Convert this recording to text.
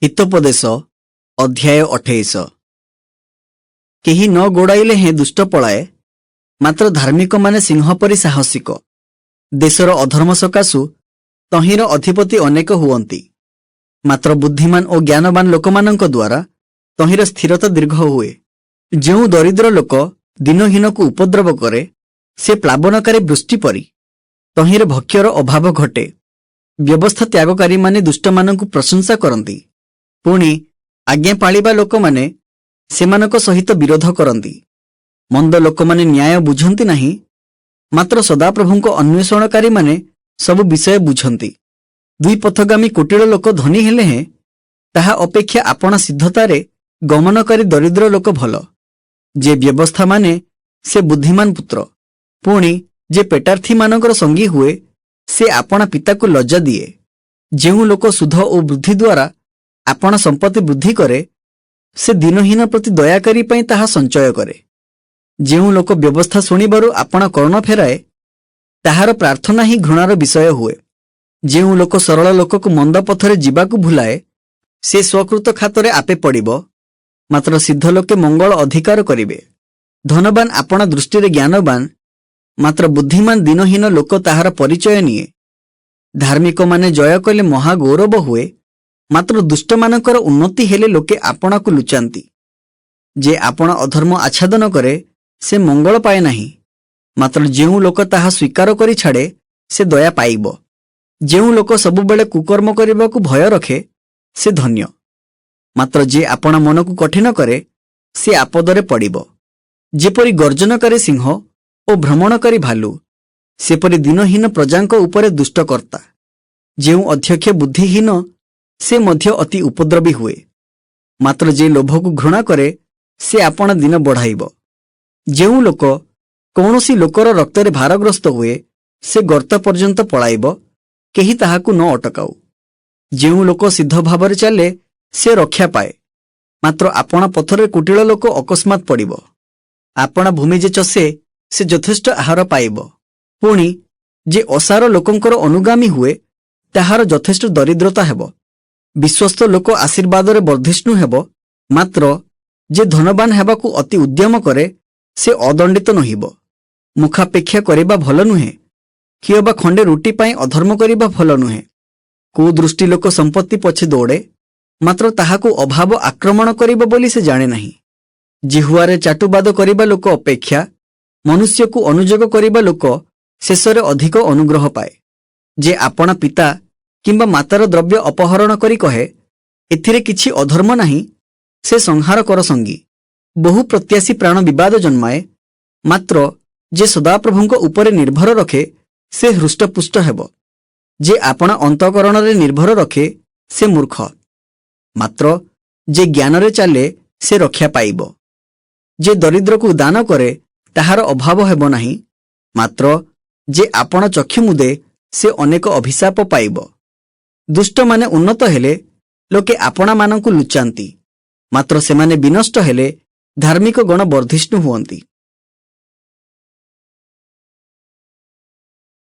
ହିତୋପଦେଶ ଅଧ୍ୟାୟ 28। କେହି ନ ଗୋଡ଼ାଇଲେ ହେଁ ଦୁଷ୍ଟ ପଳାଏ, ମାତ୍ର ଧାର୍ମିକମାନେ ସିଂହ ପରି ସାହସିକ। ଦେଶର ଅଧର୍ମ ସକାଶୁ ତହିଁର ଅଧିପତି ଅନେକ ହୁଅନ୍ତି, ମାତ୍ର ବୁଦ୍ଧିମାନ ଓ ଜ୍ଞାନବାନ ଲୋକମାନଙ୍କ ଦ୍ୱାରା ତହିଁର ସ୍ଥିରତା ଦୀର୍ଘ ହୁଏ। ଯେଉଁ ଦରିଦ୍ର ଲୋକ ଦୀନହୀନକୁ ଉପଦ୍ରବ କରେ, ସେ ପ୍ଲାବନକାରୀ ବୃଷ୍ଟି ପରି, ତହିଁରେ ଭକ୍ଷ୍ୟର ଅଭାବ ଘଟେ। ବ୍ୟବସ୍ଥା ତ୍ୟାଗକାରୀମାନେ ଦୁଷ୍ଟମାନଙ୍କୁ ପ୍ରଶଂସା କରନ୍ତି, ପୁଣି ଆଜ୍ଞା ପାଳିବା ଲୋକମାନେ ସେମାନଙ୍କ ସହିତ ବିରୋଧ କରନ୍ତି। ମନ୍ଦ ଲୋକମାନେ ନ୍ୟାୟ ବୁଝନ୍ତି ନାହିଁ, ମାତ୍ର ସଦାପ୍ରଭୁଙ୍କ ଅନ୍ୱେଷଣକାରୀମାନେ ସବୁ ବିଷୟ ବୁଝନ୍ତି। ଦୁଇ ପଥଗାମୀ କୁଟିଳ ଲୋକ ଧନୀ ହେଲେ ହେଁ, ତାହା ଅପେକ୍ଷା ଆପଣା ସିଦ୍ଧତାରେ ଗମନକାରୀ ଦରିଦ୍ର ଲୋକ ଭଲ। ଯେ ବ୍ୟବସ୍ଥା ମାନେ, ସେ ବୁଦ୍ଧିମାନ ପୁତ୍ର, ପୁଣି ଯେ ପେଟାର୍ଥୀମାନଙ୍କର ସଙ୍ଗୀ ହୁଏ, ସେ ଆପଣା ପିତାକୁ ଲଜ୍ଜା ଦିଏ। ଯେଉଁ ଲୋକ ସୁଧ ଓ ବୃଦ୍ଧି ଦ୍ୱାରା ଆପଣା ସମ୍ପତ୍ତି ବୃଦ୍ଧି କରେ, ସେ ଦୀନହୀନ ପ୍ରତି ଦୟାକାରୀ ପାଇଁ ତାହା ସଞ୍ଚୟ କରେ। ଯେଉଁ ଲୋକ ବ୍ୟବସ୍ଥା ଶୁଣିବାରୁ ଆପଣା କର୍ଣ୍ଣ ଫେରାଏ, ତାହାର ପ୍ରାର୍ଥନା ହିଁ ଘୃଣାର ବିଷୟ ହୁଏ। ଯେଉଁ ଲୋକ ସରଳ ଲୋକକୁ ମନ୍ଦ ପଥରେ ଯିବାକୁ ଭୁଲାଏ, ସେ ସ୍ୱକୃତ ଖାତରେ ଆପେ ପଡ଼ିବ, ମାତ୍ର ସିଦ୍ଧ ଲୋକେ ମଙ୍ଗଳ ଅଧିକାର କରିବେ। ଧନବାନ ଆପଣା ଦୃଷ୍ଟିରେ ଜ୍ଞାନବାନ, ମାତ୍ର ବୁଦ୍ଧିମାନ ଦୀନହୀନ ଲୋକ ତାହାର ପରିଚୟ ନିଏ। ଧାର୍ମିକମାନେ ଜୟ କଲେ ମହାଗୌରବ ହୁଏ, ମାତ୍ର ଦୁଷ୍ଟମାନଙ୍କର ଉନ୍ନତି ହେଲେ ଲୋକେ ଆପଣାକୁ ଲୁଚାନ୍ତି। ଯେ ଆପଣା ଅଧର୍ମ ଆଚ୍ଛାଦନ କରେ, ସେ ମଙ୍ଗଳ ପାଏ ନାହିଁ, ମାତ୍ର ଯେଉଁ ଲୋକ ତାହା ସ୍ୱୀକାର କରି ଛାଡ଼େ, ସେ ଦୟା ପାଇବ। ଯେଉଁ ଲୋକ ସବୁବେଳେ କୁକର୍ମ କରିବାକୁ ଭୟ ରଖେ, ସେ ଧନ୍ୟ, ମାତ୍ର ଯିଏ ଆପଣା ମନକୁ କଠିନ କରେ, ସେ ଆପଦରେ ପଡ଼ିବ। ଯେପରି ଗର୍ଜନକାରୀ ସିଂହ ଓ ଭ୍ରମଣକାରୀ ଭାଲୁ, ସେପରି ଦୀନହୀନ ପ୍ରଜାଙ୍କ ଉପରେ ଦୁଷ୍ଟକର୍ତ୍ତା। ଯେଉଁ ଅଧ୍ୟକ୍ଷ ବୁଦ୍ଧିହୀନ, ସେ ମଧ୍ୟ ଅତି ଉପଦ୍ରବୀ ହୁଏ, ମାତ୍ର ଯେ ଲୋଭକୁ ଘୃଣା କରେ, ସେ ଆପଣା ଦିନ ବଢ଼ାଇବ। ଯେଉଁ ଲୋକ କୌଣସି ଲୋକର ରକ୍ତରେ ଭାରଗ୍ରସ୍ତ ହୁଏ, ସେ ଗର୍ତ୍ତ ପର୍ଯ୍ୟନ୍ତ ପଳାଇବ, କେହି ତାହାକୁ ନ ଅଟକାଉ। ଯେଉଁ ଲୋକ ସିଦ୍ଧ ଭାବରେ ଚାଲେ, ସେ ରକ୍ଷା ପାଏ, ମାତ୍ର ଆପଣା ପଥରେ କୁଟିଳ ଲୋକ ଅକସ୍ମାତ୍ ପଡ଼ିବ। ଆପଣା ଭୂମି ଯେ ଚଷେ, ସେ ଯଥେଷ୍ଟ ଆହାର ପାଇବ, ପୁଣି ଯେ ଅସାର ଲୋକଙ୍କର ଅନୁଗାମୀ ହୁଏ, ତାହାର ଯଥେଷ୍ଟ ଦରିଦ୍ରତା ହେବ। ବିଶ୍ୱସ୍ତ ଲୋକ ଆଶୀର୍ବାଦରେ ବର୍ଦ୍ଧିଷ୍ଣୁ ହେବ, ମାତ୍ର ଯେ ଧନବାନ ହେବାକୁ ଅତି ଉଦ୍ୟମ କରେ, ସେ ଅଦଣ୍ଡିତ ନୋହିବ। ମୁଖାପେକ୍ଷା କରିବା ଭଲ ନୁହେଁ, କିଅବା ଖଣ୍ଡେ ରୁଟି ପାଇଁ ଅଧର୍ମ କରିବା ଭଲ ନୁହେଁ। କୁଦୃଷ୍ଟି ଲୋକ ସମ୍ପତ୍ତି ପଛେ ଦୌଡ଼େ, ମାତ୍ର ତାହାକୁ ଅଭାବ ଆକ୍ରମଣ କରିବ ବୋଲି ସେ ଜାଣେ ନାହିଁ। ଜିହ୍ୱାରେ ଚାଟୁବାଦ କରିବା ଲୋକ ଅପେକ୍ଷା ମନୁଷ୍ୟକୁ ଅନୁଯୋଗ କରିବା ଲୋକ ଶେଷରେ ଅଧିକ ଅନୁଗ୍ରହ ପାଏ। ଯେ ଆପଣା ପିତା କିମ୍ବା ମାତାର ଦ୍ରବ୍ୟ ଅପହରଣ କରି କହେ, "ଏଥିରେ କିଛି ଅଧର୍ମ ନାହିଁ", ସେ ସଂହାରକର ସଙ୍ଗୀ। ବହୁ ପ୍ରତ୍ୟାଶୀ ପ୍ରାଣ ବିବାଦ ଜନ୍ମାଏ, ମାତ୍ର ଯେ ସଦାପ୍ରଭୁଙ୍କ ଉପରେ ନିର୍ଭର ରଖେ, ସେ ହୃଷ୍ଟପୁଷ୍ଟ ହେବ। ଯେ ଆପଣା ଅନ୍ତଃକରଣରେ ନିର୍ଭର ରଖେ, ସେ ମୂର୍ଖ, ମାତ୍ର ଯେ ଜ୍ଞାନରେ ଚାଲେ, ସେ ରକ୍ଷା ପାଇବ। ଯେ ଦରିଦ୍ରକୁ ଦାନ କରେ, ତାହାର ଅଭାବ ହେବ ନାହିଁ, ମାତ୍ର ଯେ ଆପଣା ଚକ୍ଷୁ ମୁଦେ, ସେ ଅନେକ ଅଭିଶାପ ପାଇବ। ଦୁଷ୍ଟମାନେ ଉନ୍ନତ ହେଲେ ଲୋକେ ଆପଣାମାନଙ୍କୁ ଲୁଚାନ୍ତି, ମାତ୍ର ସେମାନେ ବିନଷ୍ଟ ହେଲେ ଧାର୍ମିକ ଗଣ ବର୍ଦ୍ଧିଷ୍ଣୁ ହୁଅନ୍ତି।